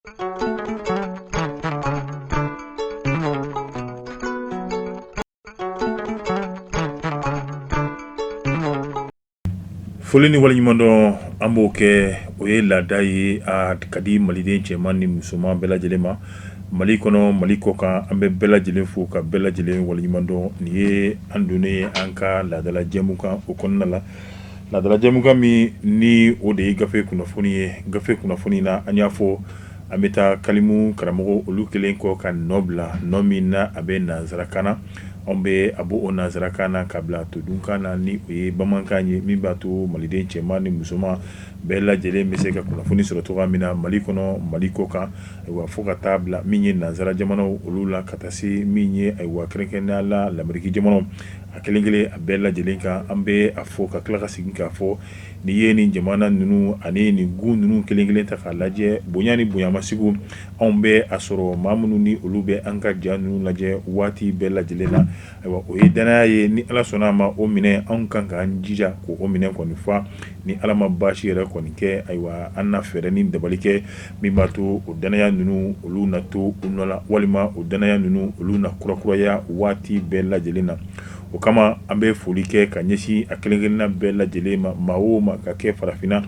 Foli ni waleɲumandɔn an b'o kɛ, o ye laada ye, a ka di maliden cɛman ni musoman bɛɛ lajɛlen ma Mali kɔnɔ, Mali kɔ kan. An bɛ bɛɛ lajɛlen fo ka bɛɛ lajɛlen waleɲumandɔn. Nin ye an donnen ye an ka laadala jɛmukan o kɔnɔna la, laadala jɛmukan min ni o de ye gafe kunnafoni ye. Gafe kunnafoni na, an y'a fɔ an bɛ taa kalimu karamɔgɔ olu kelen kɔ ka nɔ bila, nɔ min na a bɛ nansarakan na. Anw bɛ a bɔ o nansarakan na ka bila todunkan na, ni o ye bamanankan ye, min b'a to maliden cɛman ni musoman bɛɛ lajɛlen bɛ se ka kunnafoni sɔrɔ cogoya min na Mali kɔnɔ, Mali kɔ kan, ayiwa, fo ka taa bila min ye nansara jamanaw olu la, ka taa se min ye, ayiwa, kɛrɛnkɛrɛnnenya la Lameriki jamanaw, a kelen kelen a bɛɛ lajɛlen kan. An bɛ a fɔ ka tila ka segin k'a fɔ, n'i ye nin jamana ninnu ani nin gun ninnu kelen kelen ta k'a lajɛ, bonya ni bonyamasigi, anw bɛ a sɔrɔ maa minnu ni olu bɛ an ka ja ninnu lajɛ waati bɛɛ lajɛlen na, ayiwa, o ye dannaya ye. Ni Ala sɔnna a ma, o minɛ anw kan k'an jija k'o minɛ kɔni fa. Ni Ala ma baasi yɛrɛ kɔni kɛ, ayiwa, an na fɛɛrɛ ni dabali kɛ min b'a to o dannaya ninnu olu na to u nɔ la, walima o dannaya ninnu olu na kurakuraya waati bɛɛ lajɛlen na. O kama an bɛ foli kɛ ka ɲɛsin a kelenkelenna bɛɛ lajɛlen ma, maa o maa ka kɛ farafinna,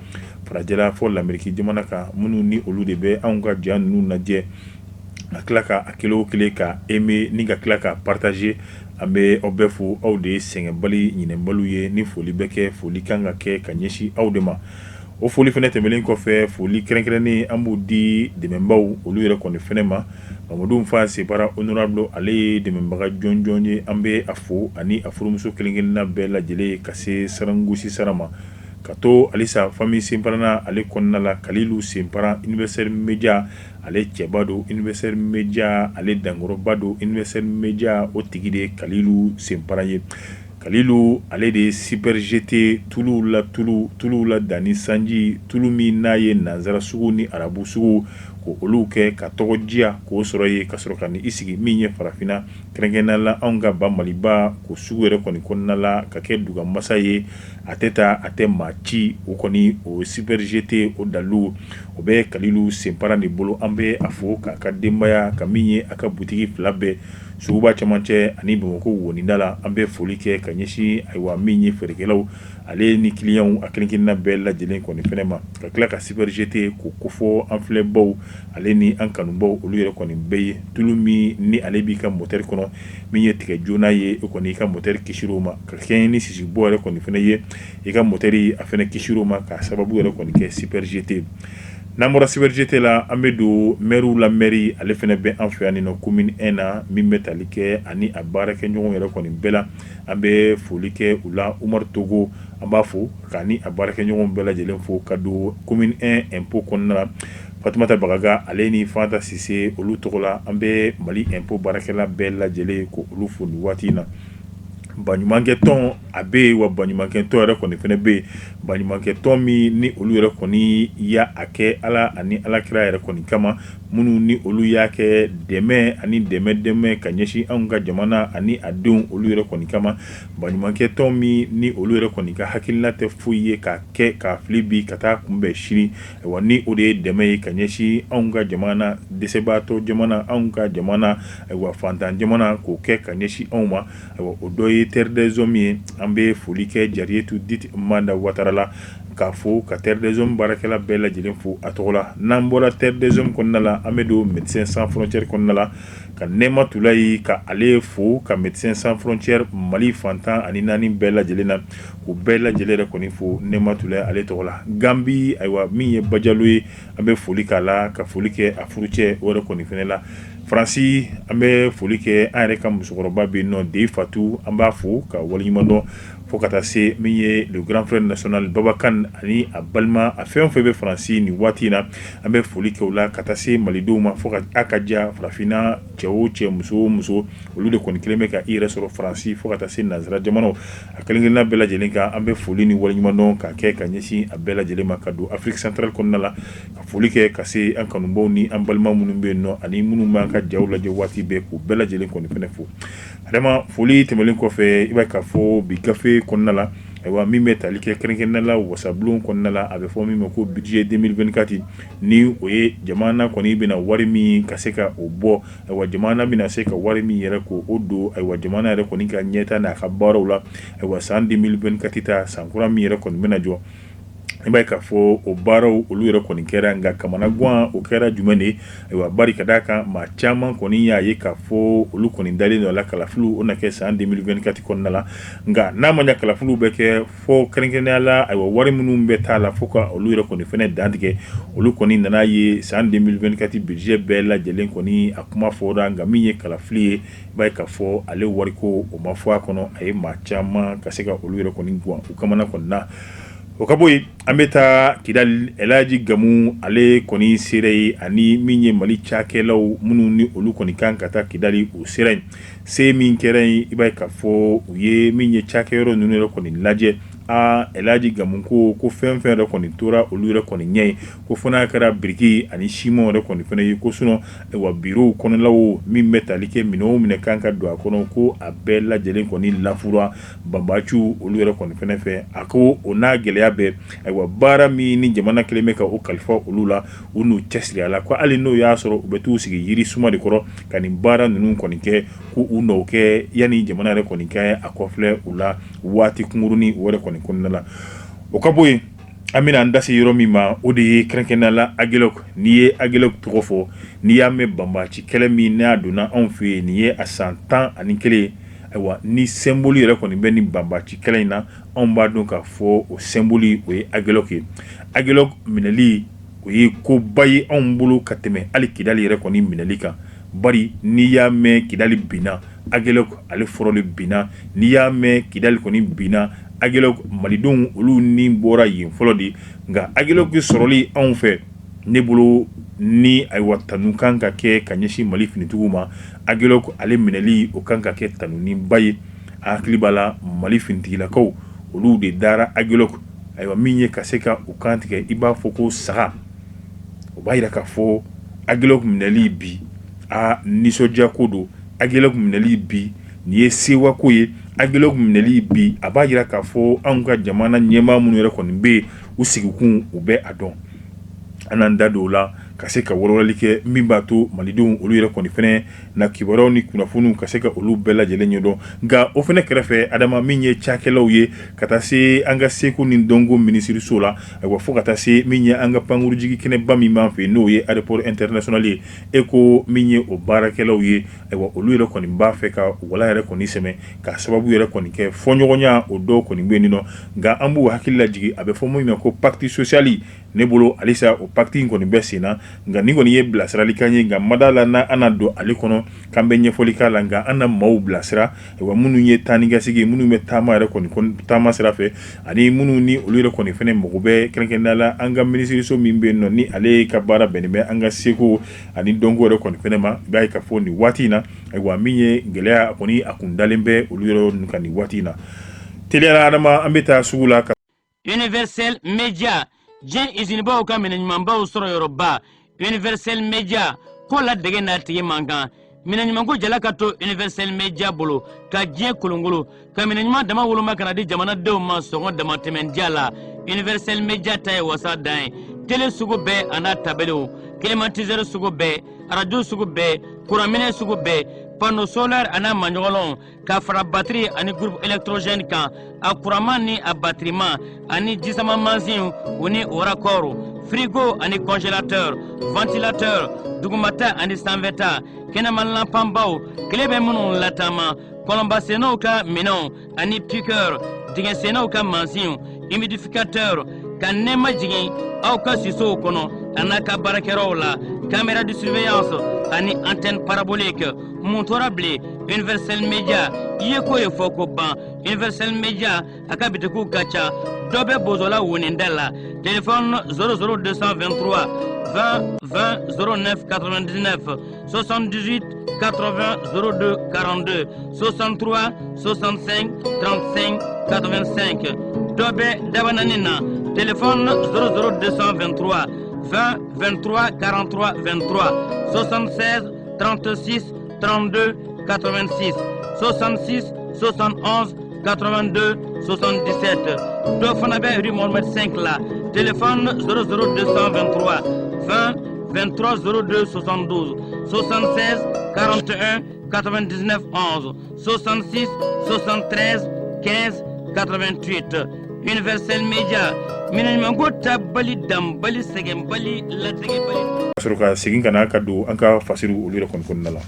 farajɛla fɔ Lameriki jamana kan, minnu ni olu de bɛ anw ka ja ninnu lajɛ, ka tila ka a kelen o kelen ka aimer ni ka tila ka partager. An bɛ aw bɛɛ fo, aw de ye sɛgɛnbali ɲinɛbaliw ye. Ni foli bɛ kɛ, foli kan ka kɛ ka ɲɛsin aw de ma. O foli fana tɛmɛnen kɔfɛ, foli kɛrɛnkɛrɛnnen an b'o di dɛmɛbaw olu yɛrɛ kɔni fana ma. Mamadu Fa Senpara honorable, ale ye dɛmɛbaga jɔnjɔn ye. An bɛ a fo ani a furumuso kelenkelenna bɛɛ lajɛlen ka se sarangosi sara ma. Ka to halisa famille Senparana ale kɔnɔna la, Kalilu Senpara, Universel Media ale cɛba don, Universel Media ale dankɔrɔba don, Universel Media o tigi de ye Kalilu Senpara ye. Kalilu ale de ye Super GT tuluw la tulu, tuluw la danni sanji, tulu min n'a ye nansara sugu ni arabu sugu ko olu kɛ ka tɔgɔ diya k'o sɔrɔ ye, ka sɔrɔ ka i sigi min ye farafinna, kɛrɛnkɛrɛnnenya la anw ka ba Maliba ko sugu yɛrɛ kɔni kɔnɔna la, ka kɛ dugamasa ye. A tɛ taa, a tɛ maa ci. O kɔni o Super GT o dalu o bɛ Kalilu Senpara de bolo. An bɛ a fo k'a ka denbaya ka min ye a ka butigi fila bɛɛ suguba camancɛ ani Bamakɔ woninda la. An bɛ foli kɛ ka ɲɛsin, ayiwa, min ye feerekɛlaw ale ni kiliyanw a kelenkelenna bɛɛ lajɛlen kɔni fɛnɛ ma, ka tila ka Super GT ko kofɔ an filɛbaw ale ni an kanubaw olu yɛrɛ kɔni bɛɛ ye. Tulu min ni ale b'i ka motɛri kɔnɔ, min ye tigɛ joona ye, e kɔni i ka motɛri kisir'o ma, ka kɛɲɛ ni sisibɔ yɛrɛ kɔni fɛnɛ ye, i ka motɛri a fɛnɛ kisir'o ma, k'a sababu yɛrɛ kɔni kɛ Super GT. N'an bɔra Super GT la, an bɛ don mɛriw la. Mɛri ale fɛnɛ bɛ an fɛ yan nɔ commune 1 na, min bɛ tali kɛ ani a baarakɛɲɔgɔn yɛrɛ kɔni bɛɛ la, an bɛ foli kɛ u la. Umaru Togo, an b'a fo k'a ni a baarakɛɲɔgɔn bɛɛ lajɛlen fo. Ka don commune 1 impôt kɔnɔna la, Fatumata Bagaga ale ni Fanta Sise, olu tɔgɔ la an bɛ Mali impôt baarakɛla bɛɛ lajɛlen ko olu fo nin waati in na. Baɲumankɛ tɔn a bɛ yen wa, baɲumankɛ tɔn yɛrɛ kɔni fana bɛ yen, baɲumankɛ tɔn min ni olu yɛrɛ kɔni y'a kɛ Ala ani Alakira yɛrɛ kɔni kama, minnu ni olu y'a kɛ dɛmɛ ani dɛmɛ dɛmɛ ka ɲɛsin anw ka jamana ani a denw olu yɛrɛ kɔni kama. Baɲumankɛ tɔn min ni olu yɛrɛ kɔni ka hakilina tɛ foyi ye ka kɛ ka fili bi ka taa kunbɛn sini wa, ni o de ye dɛmɛ ye ka ɲɛsin anw ka jamana dɛsɛbaatɔ jamana, anw ka jamana, ayiwa, fantan jamana, k'o kɛ ka ɲɛsin anw ma. Ayiwa, o dɔ ye Terre des Hommes ye. An bɛ foli kɛ Jariyetu dite Manda Watara la, k'a fo ka Terre des Hommes baarakɛla bɛɛ lajɛlen fo a tɔgɔ la. N'an bɔra Terre des Hommes kɔnɔna la, an bɛ don Médecins Sans Frontières kɔnɔna la, ka Nɛma Tulayi ka ale fo, ka Médecins Sans Frontières Mali fantan ani naani bɛɛ lajɛlen na, k'u bɛɛ lajɛlen yɛrɛ kɔni fo Nɛma Tulayi ale tɔgɔ la. Ganbi, ayiwa, min ye Bajalo ye, an bɛ foli k'a la, ka foli kɛ a furucɛ o yɛrɛ kɔni fana la Faransi. An bɛ foli kɛ an yɛrɛ ka musokɔrɔba bɛ yen nɔ, Den Fatu, an b'a fo ka waleɲuman dɔn, fo ka taa se min ye le grand frère national Babakan ani a balima a fɛn o fɛn bɛ Faransi nin waati in na, an bɛ foli kɛ u la, ka taa se malidenw ma fo ka a ka diya farafinna cɛ o cɛ, muso o muso, olu de kɔni kelen bɛ ka i yɛrɛ sɔrɔ Faransi, fo ka taa se nansara jamanaw a kelenkelenna bɛɛ lajɛlen kan. An bɛ foli ni waleɲuman dɔn ka kɛ ka ɲɛsin a bɛɛ lajɛlen ma. Ka don Afrique centrale kɔnɔna la, ka foli kɛ ka se an kanubaw ni an balima minnu bɛ yen nɔ ani minnu b'an ka jaw lajɛ waati bɛɛ, k'u bɛɛ lajɛlen kɔni fana fo. Adama, foli tɛmɛnen kɔfɛ, i b'a k'a fɔ bi gafe kɔnɔna la, Ayiwa, min bɛ tali kɛ kɛrɛnkɛrɛnnenya la wasabulon kɔnɔna la, a bɛ fɔ min ma ko budget 2024, ni o ye jamana kɔni bɛna wari min ka se ka o bɔ. Ayiwa, jamana bɛna se ka wari min yɛrɛ ko o don, ayiwa, jamana yɛrɛ kɔni ka ɲɛtaa n'a ka baaraw la. Ayiwa, san 2024 ta, san kura min yɛrɛ kɔni bɛna jɔ, i b'a ye k'a fɔ o baaraw olu yɛrɛ kɔni kɛra. Nka kamanagan o kɛra jumɛn de ye? Ayiwa, bari ka d'a kan maa caman kɔni y'a ye k'a fɔ olu kɔni dalen don a la, kalafiliw o na kɛ san 2024 kɔnɔna la. Nka n'a ma ɲɛ kalafiliw bɛ kɛ, fɔ kɛrɛnkɛrɛnnenya la, ayiwa, wari minnu bɛ t'a la, fo ka olu yɛrɛ kɔni fana dantigɛ. Olu kɔni nana ye san 2024 budget bɛɛ lajɛlen kɔni a kuma fɔra, nka min ye kalafili ye, i b'a ye k'a fɔ ale wariko o ma fɔ a kɔnɔ. A ye maa caman ka se ka olu yɛrɛ kɔni gan u kamana kɔni na. O ka bɔ yen, an bɛ taa Kidali. Elhaji Gamu, ale kɔni sera yen, ani min ye Mali cakɛlaw minnu ni olu kɔni kan ka taa Kidali, u sera yen. Se min kɛra yen, i b'a ye k'a fɔ u ye min ye cakɛyɔrɔ ninnu yɛrɛ kɔni lajɛ. Aa, Elhaji Gamu ko fɛn fɛn yɛrɛ kɔni tora olu yɛrɛ kɔni ɲɛ ye, ko fo n'a kɛra biriki ani siman yɛrɛ kɔni fana ye, ko sinon, ayiwa, birow kɔnɔlaw min bɛ tali kɛ minɛn o minɛn kan ka don a kɔnɔ, ko a bɛɛ lajɛlen kɔni lafura banbaciw olu yɛrɛ kɔni fana fɛ. A ko o n'a gɛlɛya bɛɛ, ayiwa, baara min ni jamana kɛlen bɛ ka o kalifa olu la, u n'u cɛsiri a la, ko hali n'o y'a sɔrɔ u bɛ t'u sigi yiri suma de kɔrɔ ka nin baara ninnu kɔni kɛ, ko u n'o kɛ yanni jamana yɛrɛ kɔni kɛ a kɔfilɛ u la waati kunkurunnin o yɛrɛ kɔni kɔnɔna la. O ka bɔ yen, an bɛna an da se yɔrɔ min ma, o de ye kɛrɛnkɛrɛnnenya la Aguelhok. N'i ye Aguelhok tɔgɔ fɔ, n'i y'a mɛn banbaci kɛlɛ min n'a donna anw fɛ yen, nin ye a san 11 ye. Ayiwa, ni symbole yɛrɛ kɔni bɛ nin banbaci kɛlɛ in na, anw b'a dɔn k'a fɔ o symbole o ye Aguelhok ye. Aguelhok minɛli, o ye koba ye anw bolo ka tɛmɛ hali Kidali yɛrɛ kɔni minɛli kan, bari n'i y'a mɛn Kidali binna, Aguelhok ale fɔlɔ de binna. N'i y'a mɛn Kidali kɔni binna, Aguelhok, malidenw olu ni bɔra yen fɔlɔ de. Nka Aguelhok sɔrɔli anw fɛ, ne bolo ni, ayiwa, tanu kan ka kɛ ka ɲɛsin Mali finitigiw ma. Aguelhok ale minɛli, o kan ka kɛ tanuniba ye. A hakili b'a la, Mali finitigilakaw olu de dara Aguelhok, ayiwa, min ye ka se ka u kan tigɛ i b'a fɔ ko saga. O b'a jira k'a fɔ Aguelhok minɛli bi, a nisɔndiya ko don. Aguelhok minɛli bi, nin ye sewa ko ye. Aguelhok minɛli bi, a b'a jira k'a fɔ anw ka jamana ɲɛmaa minnu yɛrɛ kɔni bɛ yen, u sigikun u bɛ a dɔn. An n'an da don o la ka se ka walawalali kɛ min b'a to malidenw olu yɛrɛ kɔni fana na kibaruyaw ni kunnafoniw ka se ka olu bɛɛ lajɛlen ɲɛdɔn. Nka o fana kɛrɛfɛ, Adama, min ye cakɛlaw ye ka taa se an ka seko ni dɔnko minisiriso la, ayiwa, fo ka taa se min ye an ka pankurujigi kɛnɛba min b'an fɛ yen, n'o ye aéroport international ye, e ko min ye o baarakɛlaw ye, ayiwa, olu yɛrɛ kɔni b'a fɛ ka wala yɛrɛ kɔni sɛmɛ ka sababu yɛrɛ kɔni kɛ fɔɲɔgɔnya o dɔw kɔni bɛ yen nɔ. Nka an b'u hakili lajigin, a bɛ fɔ min ma ko pacte social, ne bolo halisa o pacte in kɔni bɛ sen na. Nka nin kɔni ye bilasiralikan ye, nka mada la n'an na don ale kɔnɔ k'an bɛ ɲɛfɔli k'a la. Nka an na maaw bilasira, ayiwa, minnu ye taa ni ka segin, minnu bɛ taama yɛrɛ kɔni taama sira fɛ, ani minnu ni olu yɛrɛ kɔni fana mago bɛ kɛrɛnkɛrɛnnenya la an ka minisiriso min bɛ yen nɔ, ni ale ka baara bɛnnen bɛ an ka seko ani dɔnko yɛrɛ kɔni fana ma. I b'a ye k'a fɔ nin waati in na, ayiwa, min ye gɛlɛya kɔni a kun dalen bɛ olu yɛrɛ kan nin waati in na. Teliya, Adama, an bɛ taa sugu la. Universel Media, diɲɛ izinibaw ka minɛ ɲumanbaw sɔrɔ yɔrɔba. Universel Media ko la dege n'a tigi man kan. Minɛ ɲumanko jala ka to Universel Media bolo ka diɲɛ kolongolo ka minɛ ɲuman dama woloma ka na di jamanadenw ma sɔngɔ damatɛmɛndiya la. Universel Media ta ye wasa dan ye. Tele sugu bɛɛ a n'a tabelew, climatiseur sugu bɛɛ, arajo sugu bɛɛ, kuranminɛ sugu bɛɛ, panneau solaire a n'a maɲɔgɔnlɔnw, ka fara batiri ani groupe électrogène kan, a kuranman ni a batiriman, ani jisama mansinw u ni o raccord, frigo ani congélateur, ventilateur, dugumata ani sanfɛta, kɛnɛma lanpanbaw, tile bɛ minnu lataama, kɔlɔnbasennaw ka minɛnw ani piqueur, dingɛsennaw ka mansinw, humidificateur ka nɛɛma jigin aw ka sisow kɔnɔ a n'a ka baarakɛyɔrɔw la, caméra de surveillance ani antenne parabolique. Mun tora bilen? Universel Media i ye ko ye fɔ ko ban. Universel Media a ka bitikiw ka ca. Dɔ bɛ Bozola woninda la, téléphone 00223 20 20 09 99, 78 80 02 42, 63 65 35 85. Dɔ bɛ Dabanani na, téléphone 00223 20 23 43 23, 76 36 32 86, 66 71. 82 77. Dɔ fana bɛ rue Mohamed 5 la, téléphone 00223 20 23 02 72 76 41 99 11 66 73 15 88. Universel Media, minɛn ɲumanko tabali danbali sɛgɛnbali latigɛbali. Ka sɔrɔ ka segin ka na ka don an ka fasiriw olu yɛrɛ kɔni kɔnɔna la.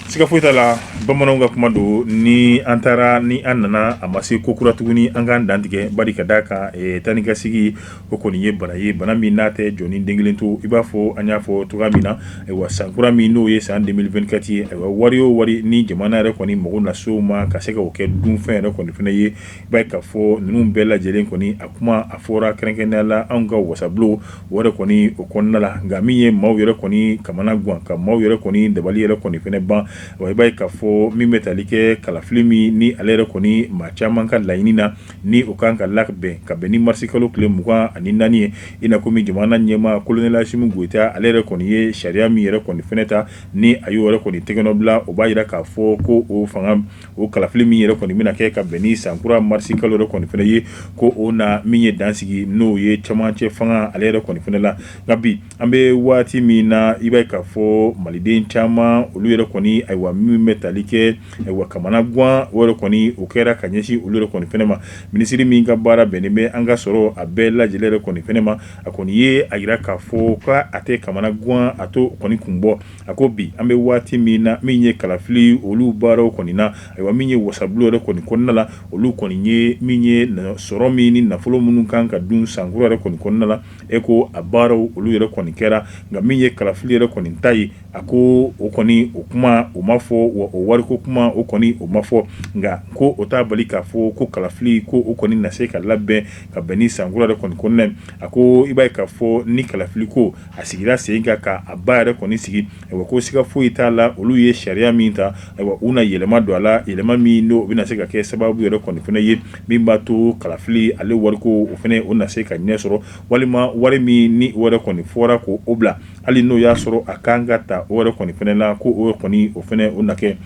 Siga foyi t'a la, bamananw ka kuma don, ni an taara ni an nana, a ma se ko kura tuguni an k'an dantigɛ. Bari ka d'a kan, taa ni ka segin, o kɔni ye bana ye, bana min n'a tɛ jɔn ni den kelen to. I b'a fɔ an y'a fɔ cogoya min na, ayiwa, sankura min n'o ye san 2024 ye, ayiwa, wari o wari ni jamana yɛrɛ kɔni mago na se o ma ka se ka o kɛ dunfɛn yɛrɛ kɔni fana ye, i b'a ye k'a fɔ ninnu bɛɛ lajɛlen kɔni, a kuma a fɔra kɛrɛnkɛrɛnnenya la anw ka wasabulon o yɛrɛ kɔni o kɔnɔna la. Nka min ye maaw yɛrɛ kɔni kamana gan, ka maaw yɛrɛ kɔni dabali yɛrɛ kɔni fana ban, wa i b'a ye k'a fɔ min bɛ tali kɛ kalafili min ni ale yɛrɛ kɔni maa caman ka laɲini na, ni o kan ka labɛn ka bɛn ni marisikalo tile 24 ye, i n'a komi jamana ɲɛmaa kolonɛli Asimi Goyita, ale yɛrɛ kɔni ye sariya min yɛrɛ kɔni fana ta, ni a y'o yɛrɛ kɔni tɛgɛnɔ bila, o b'a jira k'a fɔ ko o fanga o kalafili min yɛrɛ kɔni bɛna kɛ ka bɛn ni sankura marisikalo yɛrɛ kɔni fana ye, ko o na min ye dansigi n'o ye cɛmancɛ fanga ale yɛrɛ kɔni fana la. Nka bi an bɛ waati min na, i b'a ye k'a fɔ maliden caman olu yɛrɛ kɔni, ayiwa, min bɛ tali kɛ, ayiwa, kamana gan o yɛrɛ kɔni o kɛra ka ɲɛsin olu yɛrɛ kɔni fana ma. Minisiri min ka baara bɛnnen bɛ an ka sɔrɔ a bɛɛ lajɛlen yɛrɛ kɔni fana ma, a kɔni ye a jira k'a fɔ k'a tɛ kamana gan, a t'o kɔni kun bɔ. A ko bi an bɛ waati min na, min ye kalafili olu baaraw kɔni na, ayiwa, min ye wasabulon yɛrɛ kɔni kɔnɔna la, olu kɔni ye min ye sɔrɔ min ni nafolo minnu kan ka dun sankura yɛrɛ kɔni kɔnɔna la, e ko a baaraw olu yɛrɛ kɔni kɛra. Nka min ye kalafili yɛrɛ kɔni ta ye, a ko o kɔni o kuma o ma fɔ, wa o wariko kuma o kɔni o ma fɔ. Nka ko o t'a bali k'a fɔ ko kalafili ko o kɔni na se ka labɛn ka bɛn ni sankura yɛrɛ kɔni kɔnɔna. A ko i b'a ye k'a fɔ ni kalafili ko a sigira sen kan ka a ba yɛrɛ kɔni sigi, ayiwa, ko siga foyi t'a la, olu ye sariya min ta, ayiwa, u na yɛlɛma don a la, yɛlɛma min n'o bɛna se ka kɛ sababu yɛrɛ kɔni fana ye min b'a to kalafili ale wariko o fana o na se ka ɲɛ sɔrɔ, walima wari min ni o yɛrɛ kɔni fɔra ko o bila, hali n'o y'a sɔrɔ a kan ka ta o yɛrɛ kɔni fana la, ko o kɔni o fana o na kɛ.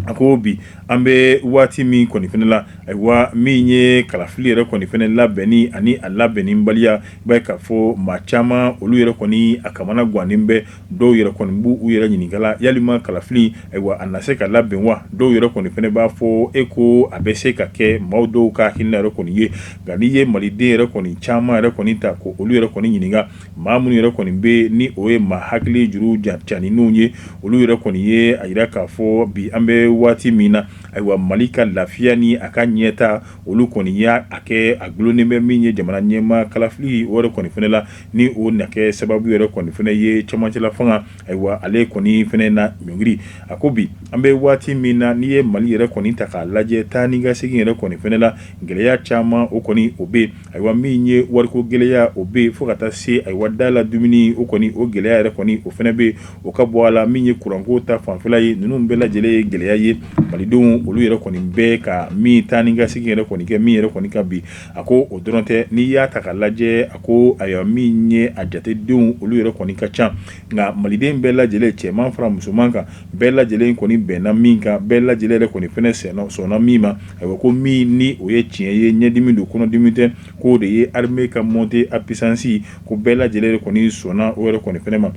A ko bi an bɛ waati min kɔni fana la, ayiwa, min ye kalafili yɛrɛ kɔni fana labɛnni ani a labɛnnibaliya, i b'a ye k'a fɔ maa caman olu yɛrɛ kɔni a kamana gannen bɛ. Dɔw yɛrɛ kɔni b'u u yɛrɛ ɲininka la yalima kalafili, ayiwa, a na se ka labɛn wa? Dɔw yɛrɛ kɔni fana b'a fɔ e ko a bɛ se ka kɛ, maaw dɔw ka hakilina yɛrɛ kɔni ye. Nka n'i ye maliden yɛrɛ kɔni caman yɛrɛ kɔni ta ko olu yɛrɛ kɔni ɲininka, maa minnu yɛrɛ kɔni bɛ ni o ye maa hakili juru caninw ye, olu yɛrɛ kɔni ye a jira k'a fɔ bi an bɛ waati min na, ayiwa, Mali ka lafiya ni a ka ɲɛta, olu kɔni y'a kɛ a dulonnen bɛ min ye jamana ɲɛmaa kalafili o yɛrɛ kɔni fana la, ni o na kɛ sababu yɛrɛ kɔni fana ye cɛmancɛla fanga, ayiwa, ale kɔni fana na ɲɔngiri. A ko bi an bɛ waati min na, n'i ye Mali yɛrɛ kɔni ta k'a lajɛ, taa ni ka segin yɛrɛ kɔni fana la, gɛlɛya caman o kɔni o bɛ, ayiwa, min ye wariko gɛlɛya o bɛ, fo ka taa se, ayiwa, da la dumuni o kɔni o gɛlɛya yɛrɛ kɔni o fana bɛ, o ka bɔ a la, min ye kuranko ta fanfɛla ye. Ninnu bɛɛ lajɛlen ye gɛlɛya ye malidenw olu yɛrɛ kɔni bɛ ka min taa ni ka segin yɛrɛ kɔni kɛ min yɛrɛ kɔni ka bi. A ko o dɔrɔn tɛ, n'i y'a ta ka lajɛ, a ko ayiwa, min ye a jatedenw olu yɛrɛ kɔni ka ca. Nka maliden bɛɛ lajɛlen, cɛman fara musoman kan, bɛɛ lajɛlen kɔni bɛnna min kan, bɛɛ lajɛlen yɛrɛ kɔni fana sɔnna min ma, ayiwa, ko min ni o ye tiɲɛ ye, ɲɛdimi don kɔnɔdimi tɛ, k'o de ye armée ka montée en puissance, ko bɛɛ lajɛlen yɛrɛ kɔni sɔnna o yɛrɛ kɔni fana ma.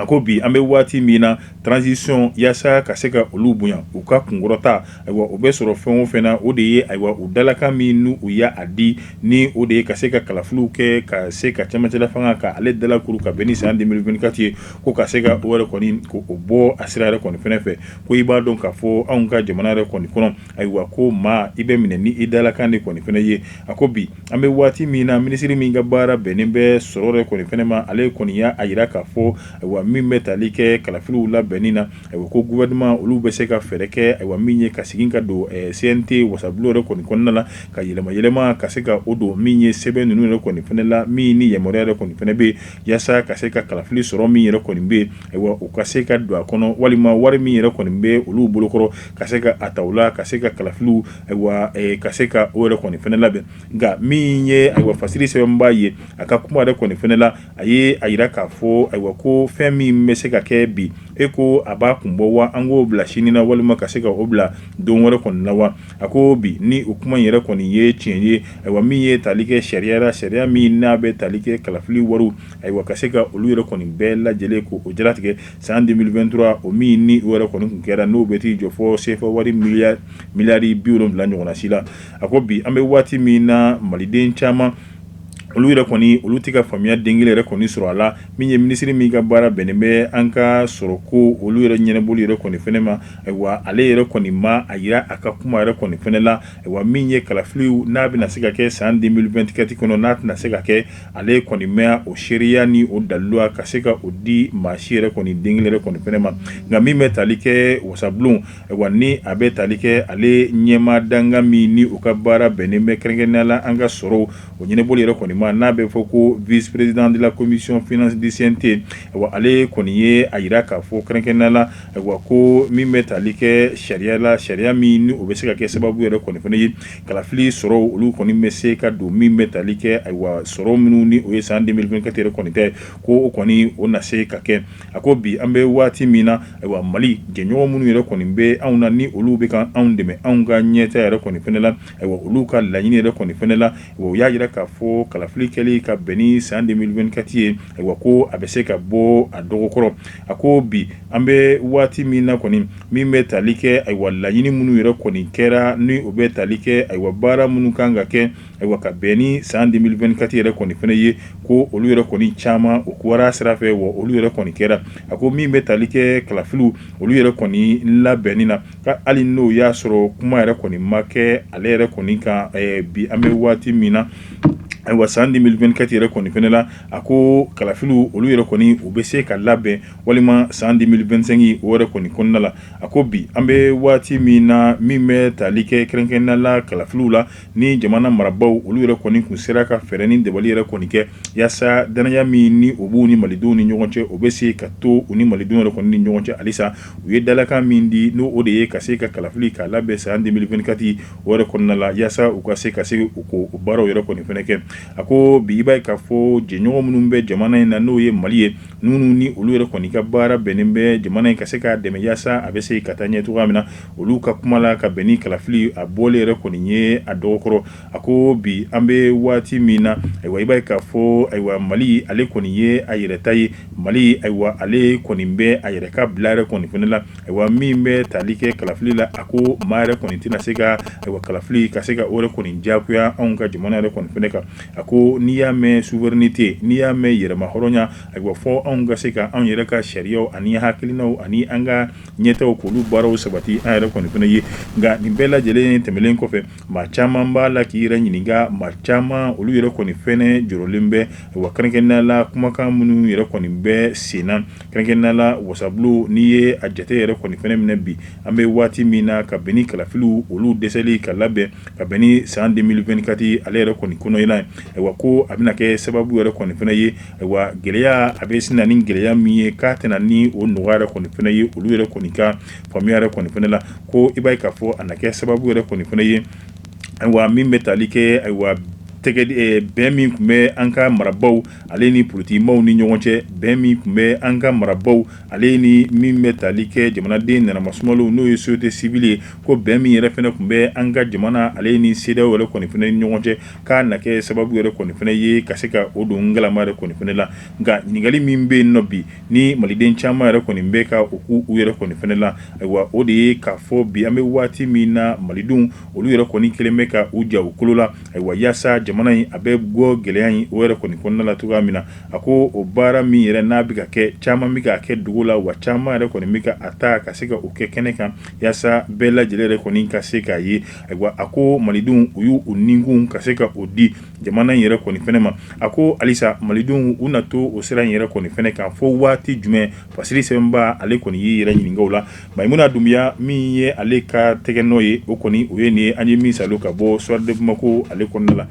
A ko bi an bɛ waati min na, transition, yaasa ka se ka olu bonya, u ka kunkɔrɔta, ayiwa, o bɛ sɔrɔ fɛn o fɛn na, o de ye, ayiwa, u dalakan min n'u u y'a di, ni o de ye ka se ka kalafiliw kɛ, ka se ka cɛmancɛla fanga ka ale dalakuru ka bɛn ni san 2024 ye, ko ka se ka o yɛrɛ kɔni ko o bɔ a sira yɛrɛ kɔni fana fɛ. Ko i b'a dɔn k'a fɔ anw ka jamana yɛrɛ kɔni kɔnɔ, ayiwa, ko maa i bɛ minɛ ni i dalakan de kɔni fana ye. A ko bi an bɛ waati min na, minisiri min ka baara bɛnnen bɛ sɔrɔ yɛrɛ kɔni fana ma, ale kɔni y'a jira k'a fɔ, ayiwa, min bɛ tali kɛ kalafiliw labɛnni na, ayiwa, ko gouvernement olu bɛ se ka fɛɛrɛ kɛ, ayiwa, min ye ka segin ka don CNT wasabulon yɛrɛ kɔni kɔnɔna la, ka yɛlɛma yɛlɛma ka se ka o don min ye sɛbɛn ninnu yɛrɛ kɔni fana la, min ni yamaruya yɛrɛ kɔni fana bɛ yen, yaasa ka se ka kalafili sɔrɔ min yɛrɛ kɔni bɛ yen, ayiwa, u ka se ka don a kɔnɔ, walima wari min yɛrɛ kɔni bɛ olu bolokɔrɔ, ka se ka a ta u la, ka se ka kalafiliw, ayiwa, ka se ka o yɛrɛ kɔni fana labɛn. Nka min ye, ayiwa, fasiri sɛbɛnba ye, a ka kuma yɛrɛ kɔni fana la, a ye a jira k'a fɔ, ayiwa, ko fɛn min min bɛ se ka kɛ bi, e ko a b'a kun bɔ wa, an k'o bila sini na walima ka se ka o bila don wɛrɛ kɔni na wa? A ko bi ni o kuma in yɛrɛ kɔni ye tiɲɛ ye, ayiwa, min ye tali kɛ sariya la, sariya min n'a bɛ tali kɛ kalafili wariw, ayiwa, ka se ka olu yɛrɛ kɔni bɛɛ lajɛlen ko o jalatigɛ san 2023, o min ni o yɛrɛ kɔni tun kɛra, n'o bɛ t'i jɔ fɔ sefa wari miliyari 70 ɲɔgɔnna si la. A ko bi an bɛ waati min na, maliden caman olu yɛrɛ kɔni olu tɛ ka faamuya den kelen yɛrɛ kɔni sɔrɔ a la. Min ye minisiri min ka baara bɛnnen bɛ an ka sɔrɔ ko olu yɛrɛ ɲɛnabɔli yɛrɛ kɔni fɛnɛ ma, ayiwa, ale yɛrɛ kɔni ma a jira a ka kuma yɛrɛ kɔni fɛnɛ la, ayiwa, min ye kalafiliw n'a bɛna se ka kɛ san 2024 kɔnɔ, n'a tɛna se ka kɛ, ale kɔni ma o seereya ni o dalilu ka se ka o di maa si yɛrɛ kɔni den kelen yɛrɛ kɔni fɛnɛ ma. Nka min bɛ tali kɛ wasabulon, ayiwa, ni a bɛ tali kɛ ale ɲɛmaa dankan min ni u ka baara bɛnnen bɛ kɛrɛnkɛrɛnnenya la an ka sɔrɔ o ɲɛnabɔli yɛrɛ kɔni ma, n'a bɛ fɔ ko vice-président de la commission finance du CNT, ayiwa, ale kɔni ye a jira k'a fɔ kɛrɛnkɛrɛnnenya la, ayiwa, ko min bɛ tali kɛ sariya la, sariya min ni o bɛ se ka kɛ sababu yɛrɛ kɔni fana ye kalafili sɔrɔ olu kɔni bɛ se ka don, min bɛ tali kɛ, ayiwa, sɔrɔ minnu ni o ye san 2024 yɛrɛ kɔni tɛ, ko o kɔni o na se ka kɛ. A ko bi an bɛ waati min na, ayiwa, Mali jɛɲɔgɔn minnu yɛrɛ kɔni bɛ anw na, ni olu bɛ ka anw dɛmɛ anw ka ɲɛtaa yɛrɛ kɔni fana la, ayiwa, olu ka laɲini yɛrɛ kɔni fana la, u y'a jira k'a fɔ kalafili kɛli ka bɛn ni san 2024 ye, ayiwa, ko a bɛ se ka bɔ a dɔgɔkɔrɔ. A ko bi an bɛ waati min na kɔni, min bɛ tali kɛ, ayiwa, laɲini minnu yɛrɛ kɔni kɛra, ni o bɛ tali kɛ, ayiwa, baara minnu kan ka kɛ, ayiwa, ka bɛn ni san 2024 yɛrɛ kɔni fana ye, ko olu yɛrɛ kɔni caman o kɛra sira fɛ, wa olu yɛrɛ kɔni kɛra. A ko min bɛ tali kɛ kalafiliw olu yɛrɛ kɔni labɛnni na, ka hali n'o y'a sɔrɔ kuma yɛrɛ kɔni ma kɛ ale yɛrɛ kɔni kan bi an bɛ waati min na, ayiwa, san 2024 yɛrɛ kɔni fana la, a ko kalafiliw olu yɛrɛ kɔni u bɛ se ka labɛn walima san 2025 o yɛrɛ kɔni kɔnɔna la. A ko bi an bɛ waati min na, min bɛ tali kɛ kɛrɛnkɛrɛnnenya la kalafiliw la, ni jamana marabaaw olu yɛrɛ kɔni tun sera ka fɛɛrɛ ni dabali yɛrɛ kɔni kɛ yaasa danaya min ni o b'u ni malidenw ni ɲɔgɔn cɛ, o bɛ se ka to u ni malidenw yɛrɛ kɔni ni ɲɔgɔn cɛ halisa. U ye dalakan min di, n'o o de ye ka se ka kalafili k'a labɛn san 2024 o yɛrɛ kɔnɔna la, yaasa u ka se ka se u ko o baaraw yɛrɛ kɔni fana kɛ. A ko bi i b'a ye k'a fɔ jɛɲɔgɔn minnu bɛ jamana in na, n'o ye Mali ye, minnu ni olu yɛrɛ kɔni ka baara bɛnnen bɛ jamana in ka se k'a dɛmɛ yaasa a bɛ se ka taa ɲɛ cogoya min na, olu ka kuma la ka bɛn ni kalafili a bɔlen yɛrɛ kɔni ye a dɔgɔkɔrɔ. A ko bi an bɛ waati min na, ayiwa, i b'a ye k'a fɔ, ayiwa, Mali ale kɔni ye a yɛrɛ ta ye. Mali, ayiwa, ale kɔni bɛ a yɛrɛ ka bila yɛrɛ kɔni fana la. Ayiwa, min bɛ tali kɛ kalafili la, a ko maa yɛrɛ kɔni tɛna se ka, ayiwa, kalafili ka se ka o yɛrɛ kɔni diyagoya anw ka jamana yɛrɛ kɔni fana kan. A ko n'i y'a mɛn souveraineté, n'i y'a mɛn yɛrɛmahɔrɔnya, ayiwa, fɔ anw ka se ka anw yɛrɛ ka sariyaw ani hakilinaw ani an ka ɲɛtaaw k'olu baaraw sabati an yɛrɛ kɔni fana ye. Nka nin bɛɛ lajɛlen tɛmɛnen kɔfɛ, maa caman b'a la k'i yɛrɛ ɲininka, maa caman olu yɛrɛ kɔni fɛnɛ jɔrɔlen bɛ, wa kɛrɛnkɛrɛnnenya la kumakan minnu yɛrɛ kɔni bɛ sen na, kɛrɛnkɛrɛnnenya la wasabulon, n'i ye a jate yɛrɛ kɔni fɛnɛ minɛ bi an bɛ waati min na, ka bɛn ni kalafiliw olu dɛsɛli ka labɛn ka bɛn ni san 2024 ale yɛrɛ kɔni kɔnɔ ye, ayiwa, ko a bɛna kɛ sababu yɛrɛ kɔni fɛnɛ ye, ayiwa, gɛlɛya a bɛ sin na ni gɛlɛya min ye, k'a tɛna ni o nɔgɔya yɛrɛ kɔni fɛnɛ ye olu yɛrɛ kɔni ka faamuya yɛrɛ kɔni fɛnɛ la. Ko i b'a ye k'a fɔ a na kɛ sababu yɛrɛ kɔni fɛnɛ ye, ayiwa, min bɛ tali kɛ, ayiwa, tɛgɛ bɛn min tun bɛ an ka marabaaw ale ni politikimaw ni ɲɔgɔn cɛ, bɛn min tun bɛ an ka marabaaw ale ni min bɛ tali kɛ jamanaden nanamasumalen, n'o ye société civile ye, ko bɛn min yɛrɛ fɛnɛ tun bɛ an ka jamana ale ni CEDEAO yɛrɛ kɔni fɛnɛ ni ɲɔgɔn cɛ, k'a na kɛ sababu yɛrɛ kɔni fɛnɛ ye ka se ka o don ngalama yɛrɛ kɔni fɛnɛ la. Nka ɲininkali min bɛ yen nɔ bi, ni maliden caman yɛrɛ kɔni bɛ ka o k'u yɛrɛ kɔni fɛnɛ la, ayiwa, o de ye k'a fɔ bi an bɛ waati min na, malidenw olu yɛrɛ kɔni kelen bɛ ka u ja u kolo la, ayiwa, yaasa jamana in a bɛ bɔ gɛlɛya in o yɛrɛ kɔni kɔnɔna la cogoya min na. A ko o baara min yɛrɛ n'a bɛ ka kɛ, caman bɛ k'a kɛ dogo la, wa caman yɛrɛ kɔni bɛ ka a ta ka se ka o kɛ kɛnɛ kan yaasa bɛɛ lajɛlen yɛrɛ kɔni ka se k'a ye. Ayiwa, a ko malidenw u y'u nikun ka se ka o di jamana in yɛrɛ kɔni fɛnɛ ma. A ko halisa malidenw u na to o sira in yɛrɛ kɔni fɛnɛ kan fo waati jumɛn? Fasiri sɛbɛnba ale kɔni y'i yɛrɛ ɲininka o la. Mayimuna Dunbiya min ye ale ka tɛgɛ nɔ ye, o kɔni o ye nin ye, an ye min salo ka bɔ Soir de Bamako ale kɔnɔna la.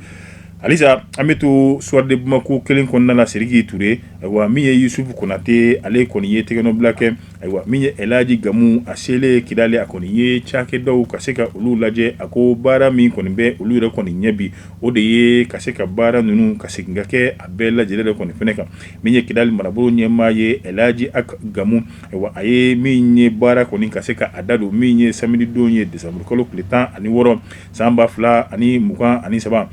Halisa an bɛ to Soir de Bamako kelen kɔnɔna la, Sidiki Ture. Ayiwa, min ye Yusufu Konate, ale kɔni ye tɛgɛnɔbila kɛ. Ayiwa, min ye Elhaji Gamu, a selen Kidali, a kɔni ye cakɛdaw ka se ka olu lajɛ. A ko baara min kɔni bɛ olu yɛrɛ kɔni ɲɛ bi, o de ye ka se ka baara ninnu ka segin ka kɛ a bɛɛ lajɛlen yɛrɛ kɔni fɛnɛ kan. Min ye Kidali marabolo ɲɛmaa ye, Elhaji Ag Gamu, ayiwa, a ye min ye baara kɔni ka se ka a da don min ye samedi don ye, desanburukalo tile 16 san 2023,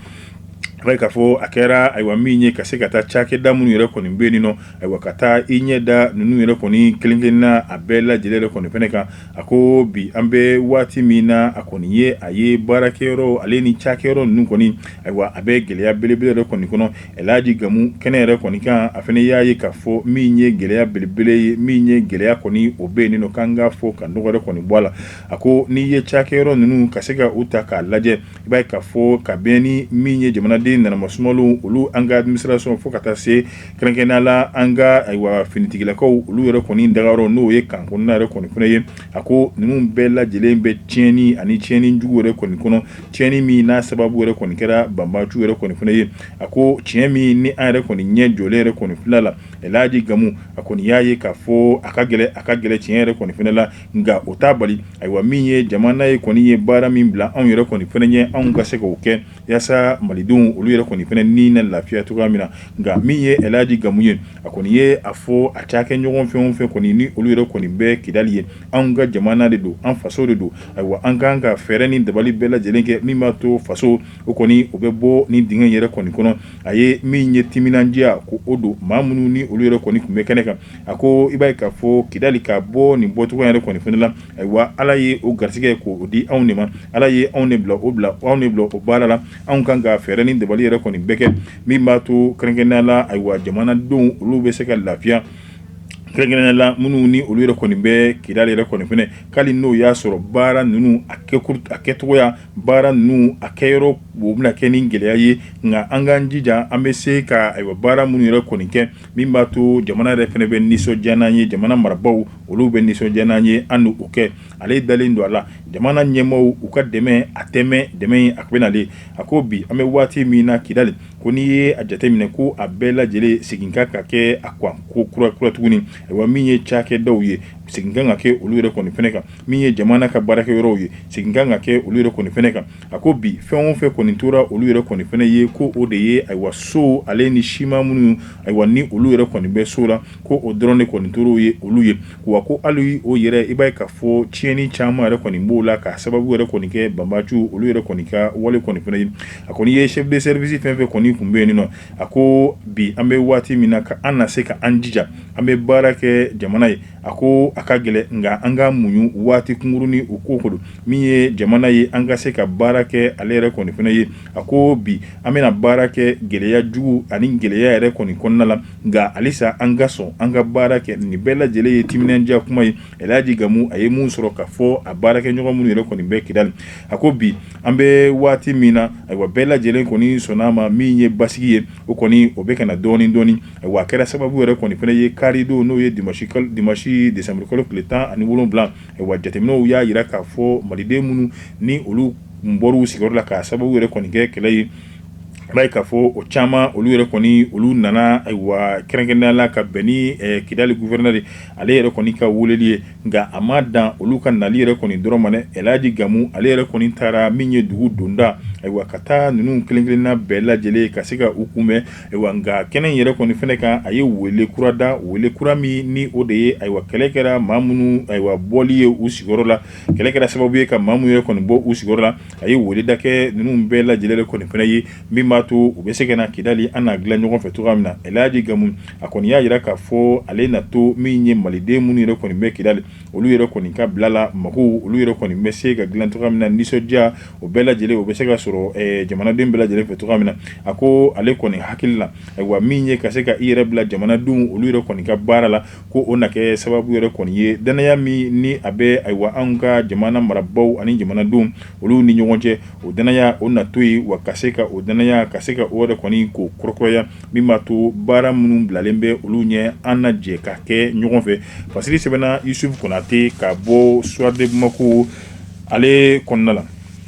a b'a k'a fɔ a kɛra, ayiwa, min ye ka se ka taa cakɛda minnu yɛrɛ kɔni bɛ yen nɔ, ayiwa, ka taa i ɲɛ da ninnu yɛrɛ kɔni kelenkelenna a bɛɛ lajɛlen yɛrɛ kɔni fɛnɛ kan. A ko bi an bɛ waati min na, a kɔni ye a ye baarakɛyɔrɔ ale ni cakɛyɔrɔ ninnu kɔni, ayiwa, a bɛ gɛlɛya belebele yɛrɛ kɔni kɔnɔ. Elhaji Gamu kɛnɛ yɛrɛ kɔni kan, a fana y'a ye k'a fɔ min ye gɛlɛya belebele ye, min ye gɛlɛya kɔni o bɛ yen nɔ, k'an k'a fɔ ka nɔgɔ yɛrɛ kɔni bɔ a la. A ko n'i ye cakɛyɔrɔ ninnu ka se ka u ta k'a lajɛ, i b'a ye k'a fɔ ka bɛn ni min ye jamanaden nanamasumalo olu, an ka administration, fo ka taa se kɛrɛnkɛrɛnnenya la an ka, ayiwa, finitigilakaw olu yɛrɛ kɔni dagayɔrɔ, n'o ye camp kɔnɔna yɛrɛ kɔni fana ye. A ko ninnu bɛɛ lajɛlen bɛ tiɲɛni ani tiɲɛni jugu yɛrɛ kɔni kɔnɔ, tiɲɛni min n'a sababu yɛrɛ kɔni kɛra banbaciw yɛrɛ kɔni fana ye. A ko tiɲɛ min ni an yɛrɛ kɔni ɲɛ jɔlen yɛrɛ kɔni fila la, Elhaji Gamu, a kɔni y'a ye k'a fɔ a ka gɛlɛn, a ka gɛlɛn tiɲɛ yɛrɛ kɔni fana la, nka o t'a bali, ayiwa, min ye jamana ye kɔni ye baara min bila anw yɛrɛ kɔni fana ɲɛ, anw ka se k'o kɛ yaasa malidenw olu yɛrɛ kɔni fana ni na lafiya cogoya min na. Nka min ye Elhaji Gamu ye, a kɔni ye a fɔ a cakɛ ɲɔgɔn fɛn o fɛn kɔni ni olu yɛrɛ kɔni bɛ Kidali ye, anw ka jamana de don, an faso de don. Ayiwa, an kan ka fɛɛrɛ ni dabali bɛɛ lajɛlen kɛ min b'a to faso o kɔni o bɛ bɔ ni dingɛ yɛrɛ kɔni kɔnɔ. A ye min ye timinandiya ko o don maa minnu ni olu yɛrɛ kɔni tun bɛ kɛnɛ kan. A ko i b'a ye k'a fɔ Kidali ka bɔ nin bɔcogo yɛrɛ kɔni fana la, ayiwa, Ala ye o garisɛgɛ k'o di anw de ma, Ala ye anw de bila o bila anw de bila o baara la. Anw kan ka fɛɛrɛ ni dabali yɛrɛ kɔni bɛɛ kɛ min b'a to kɛrɛnkɛrɛnnenya la, ayiwa, jamanadenw olu bɛ se ka lafiya, kɛrɛnkɛrɛnnenya la minnu ni olu yɛrɛ kɔni bɛ Kidali yɛrɛ kɔni fana, k'ali n'o y'a sɔrɔ baara ninnu a kɛcogoya, baara ninnu a kɛyɔrɔ o bɛna kɛ ni gɛlɛya ye, nka an k'an jija an bɛ se ka, ayiwa, baara minnu yɛrɛ kɔni kɛ min b'a to jamana yɛrɛ fana bɛ nisɔndiya n'an ye, jamana marabaaw olu bɛ nisɔndiya n'an ye, an n'o kɛ. Ale dalen don a la, jamana ɲɛmaaw u ka dɛmɛ a tɛmɛ dɛmɛ a bɛ nalen. A ko bi an bɛ waati min na Kidali, ko n'i ye a jateminɛ ko a bɛɛ lajɛlen segin ka ka kɛ a kan ko kura kura tuguni. Ayiwa, min ye cakɛdaw ye, segin kan ka kɛ olu yɛrɛ kɔni fana kan. Min ye jamana ka baarakɛyɔrɔw ye, segin kan ka kɛ olu yɛrɛ kɔni fana kan. A ko bi fɛn o fɛn kɔni tora olu yɛrɛ kɔni fana ye, ko o de ye, ayiwa, so ale ni siman minnu, ayiwa, ni olu yɛrɛ kɔni bɛ so la, ko o dɔrɔn de kɔni tora ye olu ye. Wa ko hali o yɛrɛ, i b'a ye k'a fɔ tiɲɛni caman yɛrɛ kɔni b'o la, ka sababu yɛrɛ kɔni kɛ banbaciw olu yɛrɛ kɔni ka wale kɔni fana ye. A kɔni ye chef de service fɛn fɛn kɔni tun bɛ yen nɔ, a ko bi an bɛ waati min na, ka an na se ka an jija an bɛ baara kɛ jamana ye. A ko a ka gɛlɛn, nka an ka muɲu waati kunkurunnin o ko don. Min ye jamana ye, an ka se ka baara kɛ ale yɛrɛ kɔni fana ye. A ko bi an bɛna baara kɛ gɛlɛya jugu ani gɛlɛya yɛrɛ kɔni kɔnɔna la, nka halisa an ka sɔn an ka baara kɛ. Nin bɛɛ lajɛlen ye timinandiya kuma ye. Elhaji Gamu, a ye mun sɔrɔ ka fɔ a baarakɛɲɔgɔn minnu yɛrɛ kɔni bɛ Kidali, a ko bi an bɛ waati min na, ayiwa, bɛɛ lajɛlen kɔni sɔnna a ma, min ye basigi ye, o kɔni o bɛ ka na dɔɔnin dɔɔnin. Ayiwa, a kɛra sababu yɛrɛ kɔni fana ye karidon, n'o ye dimanche décembre kalo tile 17. Ayiwa, jateminɛw y'a jira k'a fɔ maliden minnu ni olu bɔra u sigiyɔrɔ la k'a sababu yɛrɛ kɔni kɛ kɛlɛ ye, i b'a ye k'a fɔ o caman olu yɛrɛ kɔni olu nana, ayiwa, kɛrɛnkɛrɛnnenya la ka bɛn ni Kidali gouverneur ale yɛrɛ kɔni ka weleli ye. Nka a ma dan olu ka nali yɛrɛ kɔni dɔrɔn ma dɛ, Elhaji Gamu ale yɛrɛ kɔni taara min ye dugu donda, ayiwa, ka taa ninnu kelenkelenna bɛɛ lajɛlen ka se ka u kunbɛn. Ayiwa, nka kɛnɛ in yɛrɛ kɔni fana kan, a ye wele kura da, wele kura min ni o de ye, ayiwa, kɛlɛ kɛra maa minnu, ayiwa, bɔli ye u sigiyɔrɔ la, kɛlɛ kɛra sababu ye ka maa minnu yɛrɛ kɔni bɔ u sigiyɔrɔ la, a ye weleda kɛ ninnu bɛɛ lajɛlen kɔni fana ye min b'a to u bɛ se ka na Kidali, an n'a dilan ɲɔgɔn fɛ cogoya min na. Elhaji Gamu, a kɔni y'a jira k'a fɔ ale na to min ye maliden minnu yɛrɛ kɔni bɛ Kidali, olu yɛrɛ kɔni ka bila la, mago olu yɛrɛ kɔni bɛ se ka dilan cogoya min na, nisɔndiya o bɛɛ lajɛlen o bɛ se ka sɔrɔ jamanaden bɛɛ lajɛlen fɛ cogoya min na. A ko ale kɔni hakili la, ayiwa, min ye ka se ka i yɛrɛ bila jamanadenw olu yɛrɛ kɔni ka baara la, ko o na kɛ sababu yɛrɛ kɔni ye dannaya min ni a bɛ, ayiwa, anw ka jamana marabaaw ani jamanadenw olu ni ɲɔgɔn cɛ, o dannaya o na to yen, wa ka se ka o dannaya ka se ka o yɛrɛ kɔni k'o kurakuraya, min b'a to baara minnu bilalen bɛ olu ɲɛ, an na jɛ ka kɛ ɲɔgɔn fɛ. Fasiri sɛbɛnna Yusufu Konate ka bɔ Soir de Bamako ale kɔnɔna la.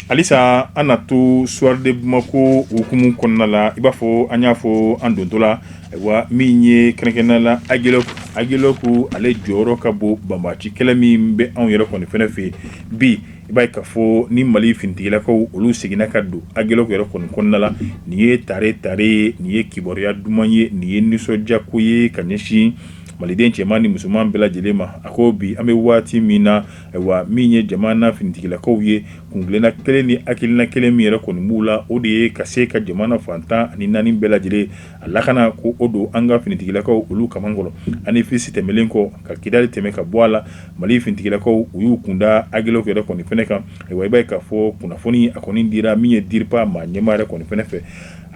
Halisa an na to Soir de Bamako hukumu kɔnɔna la, i b'a fɔ an y'a fɔ an dontɔ la, ayiwa, min ye kɛrɛnkɛrɛnnenya la Aguelhok, Aguelhok ale jɔyɔrɔ ka bon banbaanci kɛlɛ min bɛ anw yɛrɛ kɔni fɛnɛ fɛ bi. I b'a ye k'a fɔ ni Mali finitigilakaw olu seginna ka don Aguelhok yɛrɛ kɔni kɔnɔna la, nin ye tare tare ye, nin ye kibaruya duman ye, nin ye nisɔndiyako ye ka ɲɛsin maliden cɛman ni musoman bɛɛ lajɛlen ma. A ko bi an bɛ waati min na, ayiwa, min ye jamana finitigilakaw ye, kuntilenna kelen ni hakilina kelen min yɛrɛ kɔni b'u la, o de ye ka se ka jamana fan 14 bɛɛ lajɛlen a lakana, ko o don an ka finitigilakaw olu kaman kɔrɔ. Anefis tɛmɛnen kɔ ka Kidali tɛmɛ ka bɔ a la, Mali finitigilakaw u y'u kunda Aguelhok yɛrɛ kɔni fɛnɛ kan. Ayiwa, i b'a ye k'a fɔ kunnafoni a kɔni dira min ye DIRPA maa ɲɛmaa yɛrɛ kɔni fɛnɛ fɛ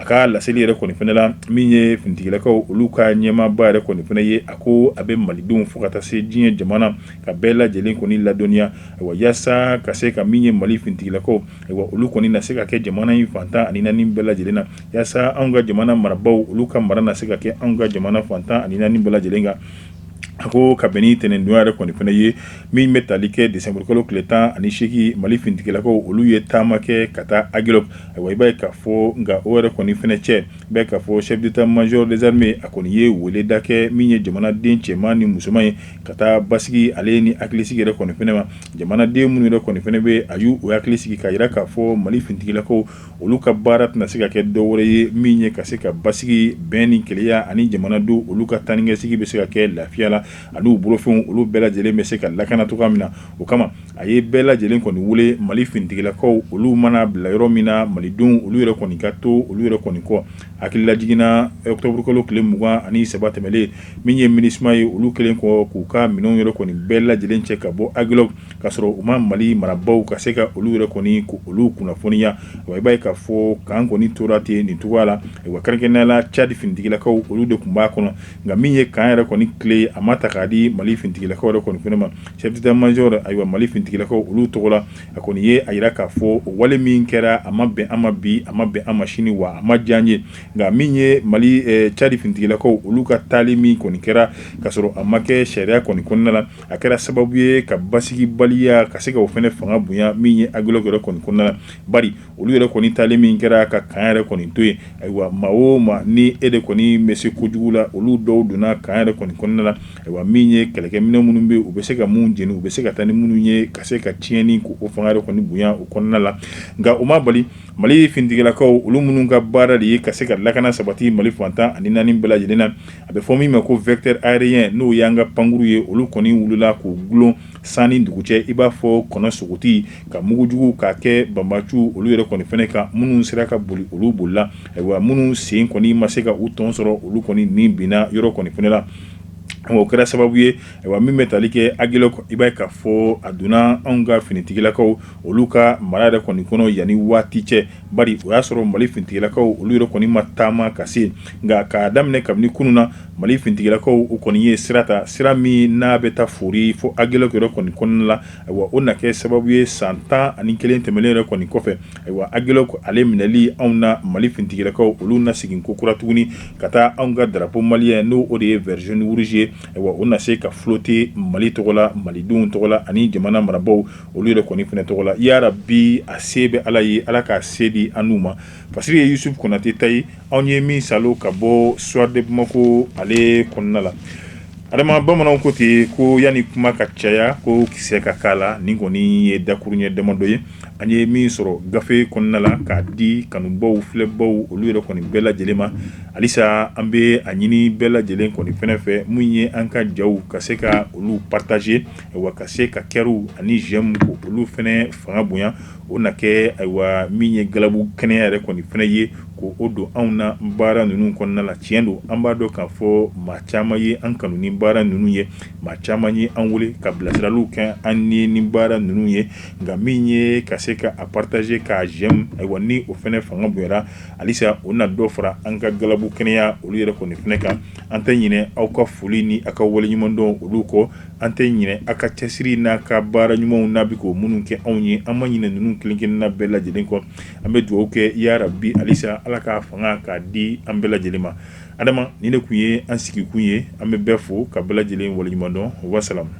a ka laseli yɛrɛ kɔni fɛnɛ la, min ye finitigilakaw olu ka ɲɛmaaba yɛrɛ kɔni fɛnɛ ye, a ko a bɛ malidenw fo ka taa se diɲɛ jamana ka bɛɛ lajɛlen kɔni ladɔnniya, ayiwa, yaasa ka se ka min ye Mali finitigilakaw, ayiwa, olu kɔni na se ka kɛ jamana in fan 14 bɛɛ lajɛlen na, yaasa anw ka jamana marabaaw olu ka mara na se ka kɛ anw ka jamana fan 14 bɛɛ lajɛlen kan. A ko ka bɛn ni tɛnɛndonya yɛrɛ kɔni fɛnɛ ye min bɛ tali kɛ desanburukalo tile 18, Mali finitigilakaw olu ye taama kɛ ka taa Aguelhok. Ayiwa, i b'a ye k'a fɔ nka o yɛrɛ kɔni fɛnɛ cɛ, i b'a ye k'a fɔ chef d'état-major des armées a kɔni ye weleda kɛ min ye jamanaden cɛman ni musoman ye ka taa basigi ale ni hakilisigi yɛrɛ kɔni fɛnɛ ma. Jamanaden minnu yɛrɛ kɔni fɛnɛ bɛ, a y'u hakili sigi k'a jira k'a fɔ Mali finitigilakaw olu ka baara tɛna se ka kɛ dɔ wɛrɛ ye min ye ka se ka basigi, bɛn ni kelenya ani jamanadenw olu ka taanikasegin bɛ se ka kɛ lafiya la, ani u bolofɛnw olu bɛɛ lajɛlen bɛ se ka lakana cogoya min na. O kama a ye bɛɛ lajɛlen kɔni wele, Mali finitigilakaw olu mana bila yɔrɔ min na, malidenw olu yɛrɛ kɔni ka to olu yɛrɛ kɔni kɔ. Hakililajigin na, ɔkutɔburukalo tile 23 tɛmɛlen, min ye MINUSMA ye, olu kɛlen kɔ k'u ka minɛnw yɛrɛ kɔni bɛɛ lajɛlen cɛ ka bɔ Aguelhok ka sɔrɔ u ma Mali marabaaw ka se ka olu yɛrɛ kɔni ko olu kunnafoniya. Wa i b'a ye k'a fɔ camp kɔni tora ten nin cogoya la. Wa kɛrɛnkɛrɛnnenya la Tchad finitigilakaw olu de tun b'a kɔnɔ, nka min ye camp yɛrɛ kɔni clé a ma ta k'a di Mali finitigilakaw yɛrɛ kɔni fɛnɛ ma. Chef d'état-major, ayiwa, Mali finitigilakaw olu tɔgɔ la, a kɔni ye a jira k'a fɔ o wale min kɛra, a ma bɛn an ma bi, a ma bɛn an ma sini, wa a ma diya an ye. Nka min ye Mali Tchad finitigilakaw olu ka taali min kɔni kɛra ka sɔrɔ a ma kɛ sariya kɔni kɔnɔna la, a kɛra sababu ye ka basigibaliya ka se ka o fana fanga bonya min ye Aguelhok yɛrɛ kɔni kɔnɔna la. Bari olu yɛrɛ kɔni taali min kɛra ka camp yɛrɛ kɔni to yen, ayiwa, maa o maa ni e de kɔni bɛ se kojugu la, olu dɔw donna camp yɛrɛ kɔni kɔnɔna la. Ayiwa, min ye kɛlɛkɛminɛn minnu bɛ, u bɛ se ka mun jeni, u bɛ se ka taa ni minnu ye ka se ka tiɲɛni ko o fanga yɛrɛ kɔni bonya o kɔnɔna la. Nka o ma bali Mali finitigilakaw olu minnu ka baara de ye ka se ka lakana sabati Mali fan 14 bɛɛ lajɛlen na, a bɛ fɔ min ma ko vecteur aérien, n'o y'an ka pankuru ye, olu kɔni wulila k'u gulon san ni dugu cɛ i b'a fɔ kɔnɔ sogoti, ka mugujugu k'a kɛ banbaanciw olu yɛrɛ kɔni fɛnɛ kan. Minnu sera ka boli, olu bolila. Ayiwa, minnu sen kɔni ma se ka u tɔn sɔrɔ, olu kɔni ni binna yɔrɔ kɔni fɛnɛ la. O kɛra sababu ye, ayiwa, min bɛ tali kɛ Aguelhok, i b'a ye k'a fɔ a donna anw ka finitigilakaw olu ka mara yɛrɛ kɔni kɔnɔ yanni waati cɛ. Bari o y'a sɔrɔ Mali finitigilakaw olu yɛrɛ kɔni ma taama ka se, nka k'a daminɛ kabini kunun na, Mali finitigilakaw u kɔni ye sira ta, sira min n'a bɛ taa Fori fo Aguelhok yɛrɛ kɔni kɔnɔna la. Ayiwa, o na kɛ sababu ye san 11 tɛmɛnen yɛrɛ kɔni kɔfɛ, ayiwa, Aguelhok ale minɛli anw na Mali finitigilakaw olu na segin ko kura tuguni ka taa anw ka drapeau malien, n'o o de ye vert jaune rouge ye, ayiwa, o na se ka flotter Mali tɔgɔ la, malidenw tɔgɔ la ani jamana marabaaw olu yɛrɛ kɔni fɛnɛ tɔgɔ la. Yarabi, a se bɛ Ala ye, Ala k'a se di an n'u ma. Fasiri ye Yusuf Konate ta ye, anw ye min salo ka bɔ Soir de Bamako ale kɔnɔna la. Adama, bamananw ko ten ko yanni kuma ka caya ko kisɛ ka k'a la. Nin kɔni ye dakuruɲɛ damadɔ ye an ye min sɔrɔ gafe kɔnɔna la k'a di kanubaw, filɛbaw olu yɛrɛ kɔni bɛɛ lajɛlen ma. Halisa an bɛ a ɲini bɛɛ lajɛlen kɔni fɛnɛ fɛ, mun ye an ka jaw ka se ka olu partager, ayiwa, ka se ka cœurw ani j'aime ko olu fɛnɛ fanga bonya, o na kɛ, ayiwa, min ye galabu kɛnɛya yɛrɛ kɔni fɛnɛ ye ko o don anw na baara ninnu kɔnɔna la. Tiɲɛ don, an b'a dɔn k'a fɔ maa caman ye an kanu ni baara ninnu ye, maa caman ye an wele ka bilasiraliw kɛ an ni baara ninnu ye. Nka min ye ka se ka a partager, k'a j'aime, ayiwa, ni o fɛnɛ fanga bonyara halisa, o na dɔ fara an ka galabu kɛnɛya olu yɛrɛ kɔni fɛnɛ kan. An tɛ ɲinɛ aw ka foli ni aw ka waleɲumandɔn olu kɔ. An tɛ ɲinɛ aw ka cɛsiri n'a ka baara ɲumanw n'a bɛ k'o minnu kɛ anw ye. An ma ɲinɛ ninnu kelen-kelenna bɛɛ lajɛlen kɔ. An bɛ dugawu kɛ, yarabi, halisa Ala k'a fanga k'a di an bɛɛ lajɛlen ma. Adama, nin de tun ye an sigikun ye. An bɛ bɛɛ fo ka bɛɛ lajɛlen waleɲumandɔn. Wasalamu.